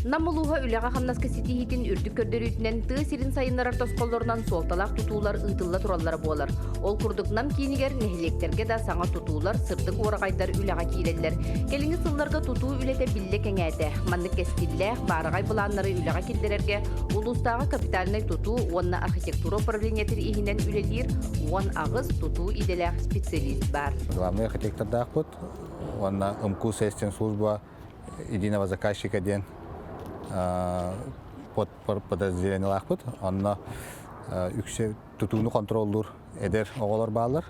Нам улууһа үлэҕэ-хамнаска ситиһиитин үрдүк көрдөрүүтүнэн тыа сирин сайыннарар тосхоллорунан суолталаах тутуулар ыытылла тураллара буолар. Ол курдук Нам киинигэр нэһилиэктэргэ да саҥа тутуулар, сырдык уораҕайдар үлэҕэ киирэллэр. Кэлиҥҥи сылларга тутуу үлэтэ биллэ кэҥээтэ. Маннык кэскиллээх, баараҕай былааннары үлэҕэ киллэрэргэ улуустааҕы капитальнай тутуу уонна архитектура управлениетын иһинэн үлэлиир 18 тутуу идэлээх специалист баар. Главный архитектордаахпыт уонна МКУ сестин служба единого заказчика диэн подразделениелаахпыт. Онно үксэ тутууну контроллуур эдэр оҕолор бааллар.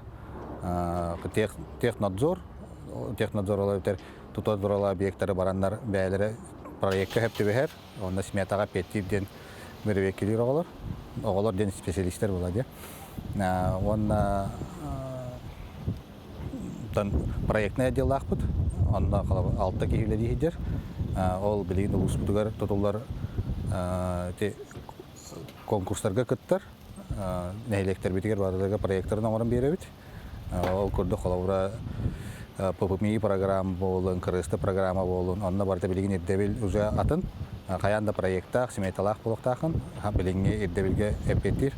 Технадзор, технадзор ол эбэтэр тута турала объектары бараннар бэйэлэрэ проекка сөп түбэһэр, онно сметаҕа эппиэттиир диэн бэрэбиэркэлиир оҕолор. Оҕолор диэн специалистэр буолар диэн. Уонна проектнай отделлаахпыт. Онно алта киһи үлэлии сылдьар. Ол билигин улууспутугар тутуллар конкурстарга кыттар. Нэһилиэктэрбитигэр барыларыгар проектарын оҥорон биэрэбит. Ол курдук холобура ППМИ программа буоллун, КРСТ программа буоллун, онно барыта билигин ирдэбил уже атын. Хайаан да проектаах, сметалаах буолуохтаахын, билиҥҥи ирдэбилгэ эппиэттиир.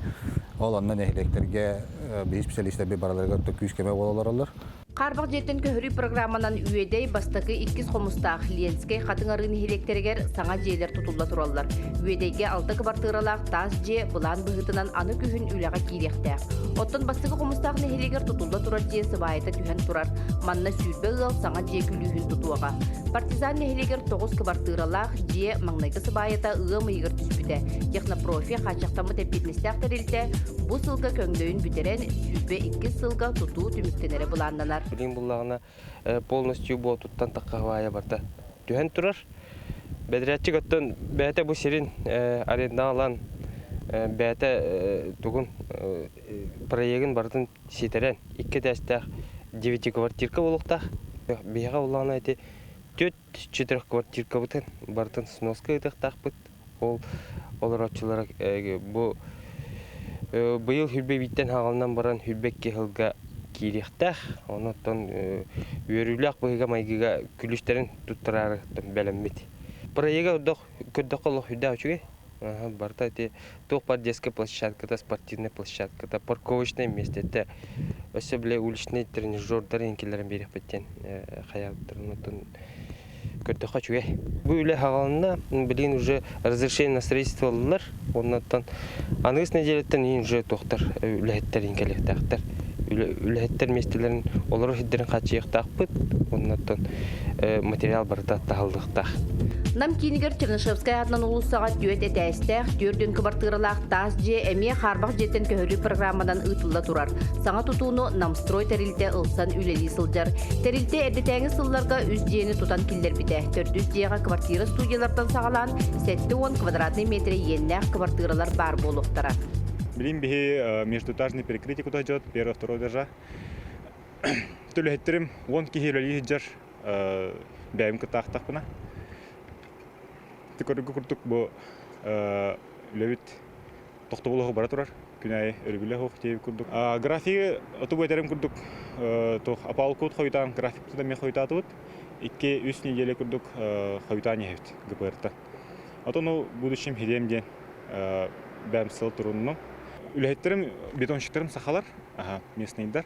Ол онно нэһилиэктэргэ биһи специалистэрбит барыларыгар күүс-көмө буола олороллор. Хаарбах дьиэттэн көһөрүү программанан Үөдэй бастакы иккис хомустаах Ленскэй Хатыҥ Арыы нэһилиэктэригэр саҥа дьиэлэр тутулла тураллар. Үөдэйгэ алта кыбартыыралаах таас дьиэ былаан быһыытынан аны күһүн үлэҕэ киириэхтээх. Оттон бастакы хомустаах нэһилиэгэр тутулла турар дьиэ сыбаайата түһэн турар. Манна 20 ыал саҥа дьиэ күлүүһүн тутуоҕа. Партизан нэһилиэгэр 9 кыбартыыралаах дьиэ маҥнайгы сыбаайата ыам ыйыгар түспүтэ. Технопрофи хааччахтаммыт эппиэтинэстээх тэрилтэ бу сылга көҥдөйүн бүтэрэн, 22 сылга тутуу түмүктэнэрэ былааннанар. Билигин буллаҕына полностью буотуттан таххаһыбаайа барда түһэн турар. Бэдэрээччик оттон бэйэтэ бу сирин арендаҕа ылан бэйэтэ тугун проегын барытын ситэрэн икки этээстээх девятиквартирка буолуохтаах. Биһиэхэ буллаҕына ити түөрт четырехквартиркабытын барытын сноска ыытыахтаахпыт. Ол олорооччулара бу быйыл Хүрбэбииттэн хаҕылынан баран Хүрбэ икки сылга киириэхтээх. Онон үөрүүлээх быһыыга-майгыга күлүүстэрин туттараары бэлэммит. Проега көрдөххө олох үрдээх үчүгэй. Барыта ити туох баар детская площадката, спортивная площадката, парковочное миэстэтэ, өссө бile уличный тренажердар иҥкилэрин биэриэхпит диэн хайаабыттарын оттон көрдөххө үчүгэй. Бу үлэ хаҕаланна, билигин уже разрешение на строительство ыллылар. Оннуттан аныгыс нэдиэлэттэн иин уже туохтар үлэһиттэр иин кэлиэхтээхтэр. Үлэһиттэр миэстэлэрин олорор сирдэрин хааччыйыахтаахпыт. Оннуттан материал барыта таһыллыахтаах. Нам киинигэр Чернышевскай аатынан уулуссаҕа түөрт этээстээх, 40 кыбартыыралаах таас дьиэ эмиэ хаарбах дьиэттэн көһөрүү программанан ыытылла турар. Саҥа тутууну Намстрой тэрилтэ ылсан үлэлии сылдьар. Тэрилтэ эрдэтээҥи сылларга үс дьиэни тутан киллэрбитэ. Төрдүс дьиэҕэ квартира студиялартан саҕалаан 70 квадратный метр иэннээх кыбартыыралар баар буолуохтара. Билим биһи междуэтажный перекрытие куда идет, первого, второго этажа. Төлөһүттерим 10 киһи үлэлии сылдьар бэйэм кытаахтахпына. Көрөргө курдук бу үлэбит тохтобул оһох бара турар. Күн аайы өрөбүлэ оһох диэбит курдук. Графигы оту этэрим курдук туох апалкут хойутаан графикпытын эмиэ хойутаатыбыт. 2-3 неделя курдук хойутаан иһэбит ГПР-тан. Отон ол будущем хилиэм диэн бэм сыл туруннум. Үлэһиттерим, бетонщиктарым сахалар, местныйдар.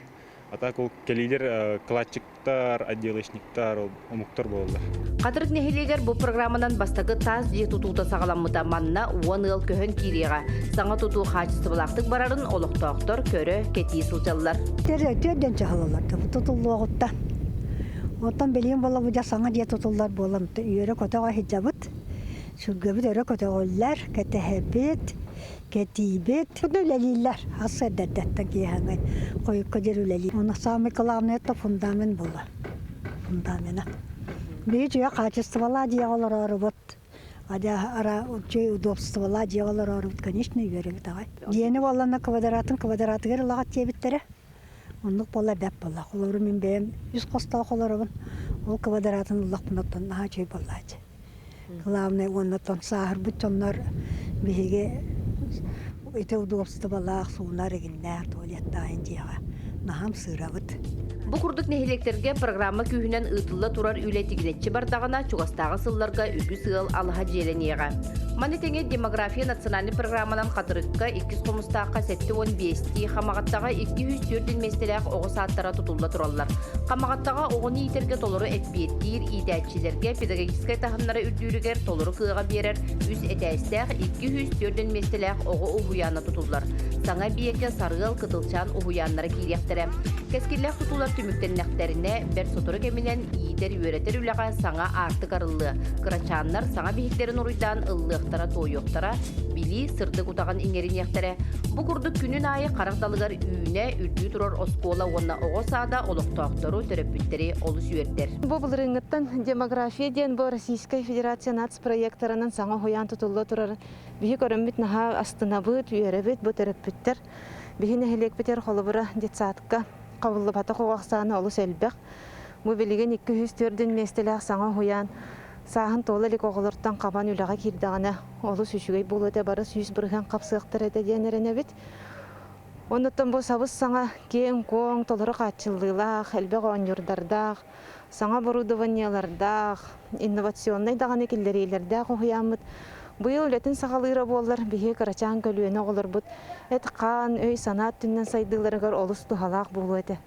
А так ол кэлиилэр кладчиктар, отделочниктар, ол омуктар буолаллар. Хатырык нэһилиэгэр бу программанан бастакы таас дьиэ тутуута саҕаламмыта. Манна 10 ыал көһөн киириэҕэ. Саҥа тутуу хаачыстыбалаахтык барарын олохтоохтор көрө, кэтии сылдьаллар. Төрдөн чаһылалар тутуллуоҕуттан. Оттон билигин буола бу саҥа дьиэ тутуллар буолан үөрэ-көтөҕө сылдьабыт. Сүргэбит өрө көтөҕүллэр, кэтэһэбит. Кэтиибит. Онно үлэлииллэр. Ас эрдэттэн киэһэҥҥэ хойукка диэри үлэлиир. Онно самый главный это фундамент буолла. Фундамена. Биһи дьиэ хаачыстыбалаах дьиэҕэ олороорубут. Ара үчүгэй удобстволаах дьиэҕэ олороорубут, конечно, үөрэбит аҕай. Дьиэни буолланна квадратын квадратыгар ылаҕат диэбиттэрэ. Оннук буолла бэрт буолла. Холобур, мин бэйэм үс хостоох олоробун. Ол квадратын ыллахпына оттон наһаа үчүгэй буоллааччы. Главное уонна сааһырбыт дьоннор биһиги ити удобстволаах суунар игиннээх туалеттаах дьиэҕэ наһаа ымсыырабыт. Бу курдук нэһилиэктэргэ программа күүһүнэн ыытылла турар үлэ тигинэччи бардаҕына, чугастааҕы сылларга үгүс ыал алаһа дьиэлэниэҕэ. Маны тэҥэ демография национальнай программанан Хатырыкка, Иккис Хомустаахха 75-тии, Хамаҕаттаҕа 204 миэстэлээх оҕо саадтара тутулла тураллар. Хамаҕаттаҕа оҕону иитэргэ толору эппиэттиир иитээччилэргэ педагогическай таһымнара үрдүүрүгэр толору кыаҕа биэрэр үс этээстээх 204 миэстэлээх оҕо уһуйаана тутуллар. Саҥа эбийиэккэ Сарыал, Кытылчаан уһуйааннара киириэхтэрэ. Кэскиллээх тутуулар түмүктэннэхтэринэ, бэрт сотору кэминэн иитэр-үөрэтэр үлэҕэ саҥа аартык арыллыа. Кырачааннар саҥа биһиктэрин уруйдаан ыллыахтара-туойуохтара, билии сырдык утаҕын иҥэриниэхтэрэ. Бу курдук күнүн аайы харах далыгар үүнэ, үрдүү турар оскуола уонна оҕо саада олохтоохтору, төрөппүттэри олус үөрдэр. Бу былырыыҥҥыттан демография диэн бу Российскай Федерация нацпроектарынан саҥа уһуйаан тутулла турарын биһи көрөммүт наһаа астынабыт, үөрэбит бу төрөппүттэр. Биһи нэһилиэкпитигэр холобура детсадка хабыллыбатах оҕо ахсаана олус элбэх. Бу билигин 204 миэстэлээх саҥа уһуйаан сааһын туола илик оҕолортон хабан үлэҕэ киирдэҕинэ олус үчүгэй буолуо этэ, бары 100% хапсыахтар этэ диэн эрэнэбит. Оннуттан бу сабыс-саҥа киэҥ-куоҥ, толору хааччыллыылаах, элбэх оонньуурдардаах, саҥа оборудованиелардаах, инновационнай даҕаны киллэриилэрдээх уһуйааммыт быйыл үлэтин саҕалыыра буоллар, биһиги кырачаан көлүөнэ оҕолорбут эт-хаан, өй-санаа өттүнэн сайдыыларыгар олус туһалаах буолуо этэ.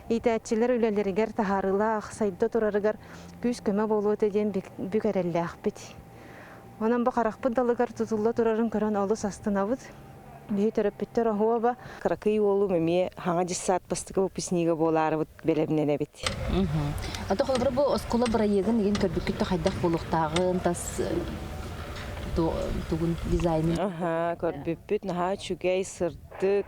Иитээччилэр үлэлэригэр таһаарыылаах, сайда турарыгар күүс-көмө буолуо этэ диэн бүк эрэллээхпит. Онон бу харахпыт далыгар тутулла турарын көрөн олус астынабыт. Биһи төрөппүттэр оһуоба. Кыракый уолум эмиэ хаҥа дьыссаат бастакы выпускнига буолаарыбыт бэлэмнэнэбит. Ата холобура бу оскуола бырайыагын игин көрбүккүт да хайдах буолуохтааҕын тас тугун дизайнын. Аха, көрбүппүт наһаа үчүгэй, сырдык,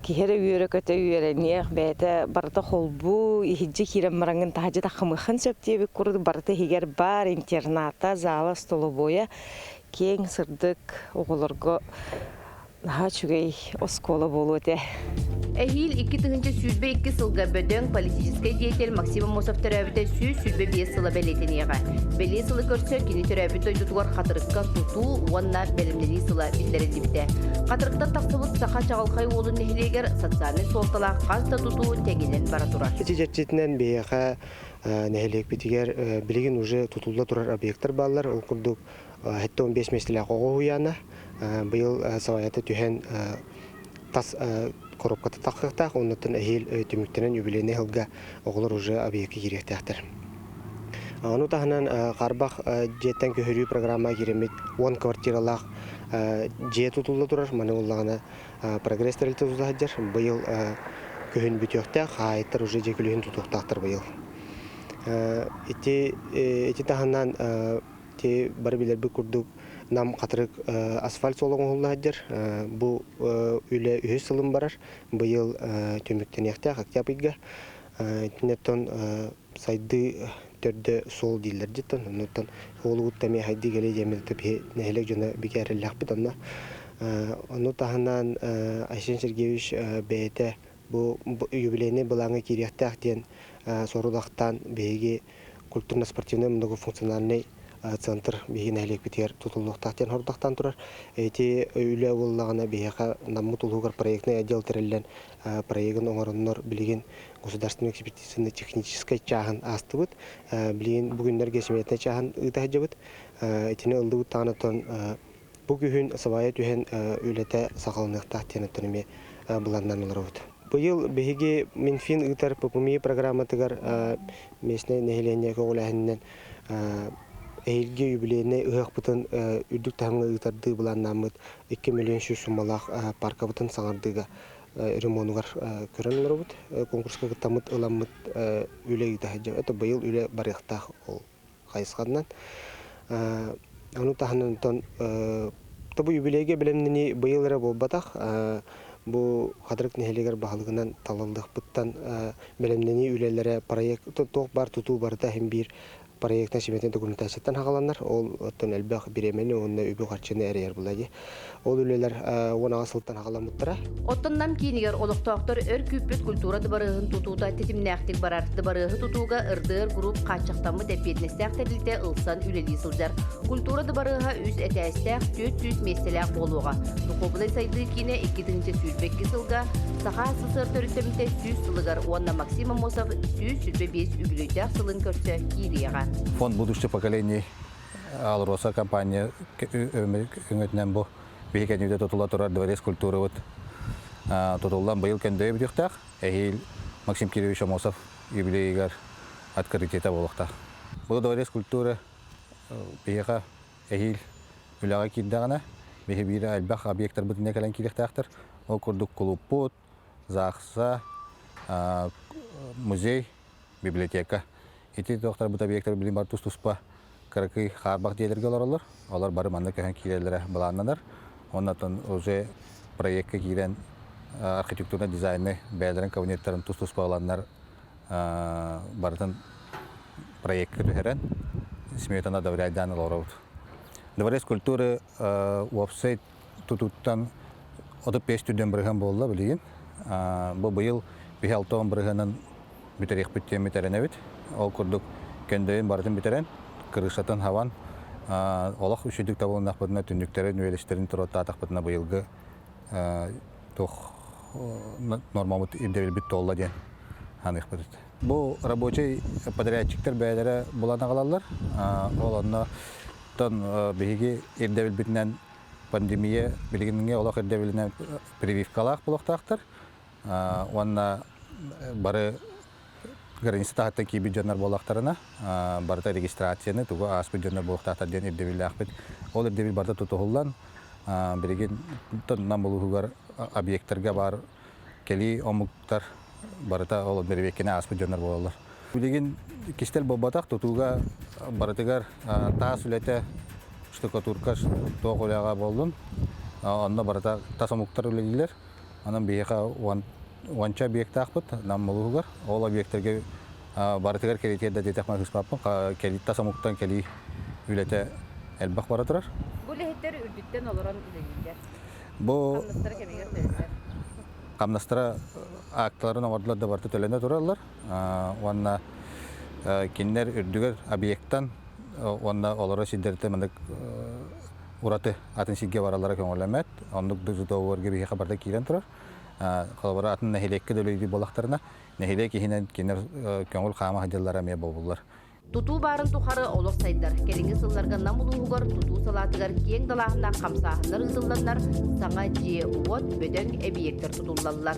киһи эрэ үөрэ-көтө үөрэниэх, бэйэтэ барыта холбуу, иһирдьэ киирэн бараҥҥын таһырдьа таххымыаххын сөп диэбит курдук барыта иһигэр бар, интерната, зала, столовойа киэҥ, сырдык оҕолорго наһаа үчүгэй оскуола буолуо этэ. Эһиил 2022 сылга бөдөҥ политическай деятель Максим Аммосов төрөөбүтэ 125 сыла бэлиэтэниэҕэ. Бэлиэ сылы көрсө кини төрөөбүт дойдутугар Хатырыкка тутуу уонна бэлэмнэнии сыла биллэриллибитэ. Хатырыктан тахсыбыт саха чаҕылхай уолун нэһилиэгэр социальнай суолталаах хас да тутуу тэҥинэн бара турар. Ити чэрчитинэн биһиэхэ нэһилиэкпитигэр билигин уже тутулла турар объектар бааллар. Ол курдук 75 миэстэлээх оҕо уһуйаана быйыл сабайата түһэн тас коробката тахсыахтаах, оннуттан эһиил түмүктэнэн юбилейный сылга оҕолор уже объекка киириэхтээхтэр. Ону таһынан Харбах дьиэттэн көһөрүү программа киирэммит 10 квартиралаах дьиэ тутулла турар. Маны буллаҕына прогресс тэрилтэ тута сылдьар. Быйыл күһүн бүтүөхтээх, хаһаайыттар уже дьиэ күлүүһүн тутуохтаахтар быйыл. Ити ити таһынан Ти бары билэрбит курдук Нам Хатырык асфальт суола оҥоһулла сылдьар. Бу үлэ үһүс сылын барар. Быйыл түмүктэниэхтээх октябрь ыйга. Итиннэттэн сайдыы төрдө суол дииллэр дьиттэн. Оннуттан уолугут эмиэ хайдыы кэлиэ диэммит биһи нэһилиэк дьоно бигэ эрэллээхпит онно. Ону таһынан Айсен Сергеевич бэйэтэ бу юбилейнай былааҥҥа киириэхтээх диэн сорудахтаан биһиги культурно-спортивнай многофункциональный центр биһиги нэһилиэкпитигэр тутуллуохтаах диэн сорудахтаан турар. Ити үлэ буоллаҕына биһиэхэ Наммыт улууһугар проектный отдел тэриллэн проегын оҥороннор билигин государственный экспертизаны-техническэй чааһын аастыбыт. Билигин бүгүннэргэ сметнай чааһын ыыта сылдьабыт. Итини ыллыбыт даҕаны бу күһүн сыбаайа түһэн үлэтэ саҕаланыахтаах диэн оттон эмиэ былааннаан олоробут. Быйыл биһиги Минфин ыытар ППМИ программатыгар местнэй нэһилиэнньэ көҕүлээһининэн эһиилги юбилейнай ыһыахпытын үрдүк таһымҥа ыытардыы былааннааммыт 2 миллион сүүс суммалаах паркабытын саҥардыыга ремонугар көрөн олоробут. Конкурска кыттаммыт ыламмыт үлэ ыыта сылдьабыт. Это быйыл үлэ барыахтаах ол хайысханан. Ону таһынан онтон бу юбилейга бэлэмнэнии быйыл эрэ буолбатах. Бу Хатырык нэһилиэгэр баһылыгынан талыллыахпыттан бэлэмнэнии үлэлэрэ проект туох баар тутуу барыта иһин биир проектын симэтин документацияттан хагаланнар, ол оттон элбэх бириэмэни уонна үбү-харчыны эрэйэр була дии. Ол үлэлэр 16 сылтан хагаламмыттара. Оттон Нам киинигэр олохтоохтор өр күүппүт культура дыбарыаһын тутуута тэтимнээхтик барар. Дыбарыаһы тутууга РДР Group хааччахтаммыт эппиэтинэстээх тэрилтэ ылсан үлэлии сылдьар. Культура дыбарыаһа үс этээстээх, 400 миэстэлээх буолуоҕа. Духуобунай сайдыы киинэ 2022 сылга Саха СССР төрүттэммитэ 100 сылыгар уонна Максим Аммосов 125 үбүлүөйдээх сылын көрсө киириэҕэ. Фонд будущих поколений АЛРОСА компания өҥөтүнэн бу биһи кэннибитэ тутулла турар дворец культурабыт тутуллан быйыл көндөйө бүтүөхтээх. Эһиил Максим Кирович Аммосов юбилейыгар открытиета буолуохтаах. Бу дворец культуры биһиэхэ эһиил үлэҕэ киирдэҕинэ, биһи биир элбэх объектарбыт иннэ кэлэн киириэхтээхтэр. Ол курдук кулууппут, ЗАГСа, музей, библиотека. Ити туохтарбыт объектар билин бар тус-туспа кыракый хаарбах дьиэлэргэ олороллор. Олор бары манна көһөн киирэллэрэ былааннанар. Оннотон уже проекка киирэн архитектурный дизайны бэйэлэрин кабинеттарын тус-туспа ыланнар барытын проекка түһэрэн сметаны одобряйдаан олоробут. Дворец культуры уопсай тутууттан 35 түрдэн бырыһыан буолла билигин. Бу быйыл биһи 60 бырыһыанын бүтэриэхпит диэммит эрэнэбит. Ол курдук көндөйүн барытын бүтэрэн, крышатын хабан, олох үчүгдүк табылыннахпытына түннүктэрин, үөлэстэрин туруоттаатахпытына быйылгы туох нормабыт ирдэбилбит туолла диэн ханыахпыт. Бу рабочай подрядчиктар бэйэлэрэ булан аҕалаллар. Ол онно биһиги ирдэбилбитинэн пандемия билигиҥҥи олох ирдэбилинэн прививкалаах буолуохтаахтар. Уонна бары граница таһыттан киирбит дьоннор буоллахтарына, барыта регистрацияны тугу ааспыт дьоннор буолуохтаахтар диэн ирдэбиллээхпит. Ол ирдэбил барыта тутуһуллан, билигин Нам улууһугар объектарга баар кэлии омуктар барыта ол бэрэбиэркэни ааспыт дьоннор буолаллар. Билигин кистэл буолбатах, тутууга барытыгар таас үлэтэ, штукатурка туох үлэҕэ буоллун, онно барыта тас омуктар үлэлииллэр. Онон биһиэхэ уонча объектаахпыт Нам улууһугар. Ол объектарга барытыгар кэлитиэр да диэтэх махыспаппын. Тас омуктан кэлии үлэтэ элбэх бара турар. Бу үлэһиттэр үрдүттэн олорон үлэлииллэр. Бу Хамнастара кэмигэр төлөнөр. Хамнастара акталарын оҥордулар да барыта төлөнө тураллар. Уонна кинилэр үрдүгэр объектан уонна олорор сирдэриттэн маннык ураты атын сиргэ бараллара көҥүллэммэт. Оннук договорга биһиэхэ барыта киирэн турар. Холобура, атын нэһилиэккэ да үлэлиир буоллахтарына, нэһилиэк иһинэн кинилэр көҥүл хаама сылдьаллара эмиэ бобуллар. Тутуу баарын тухары олох сайдар. Кэлиҥҥи сылларга Нам улууһугар тутуу салаатыгар киэҥ далааһыннаах хамсааһыннар ыытылланнар, саҥа дьиэ-уот, бөдөҥ эбийиэктэр тутуллаллар.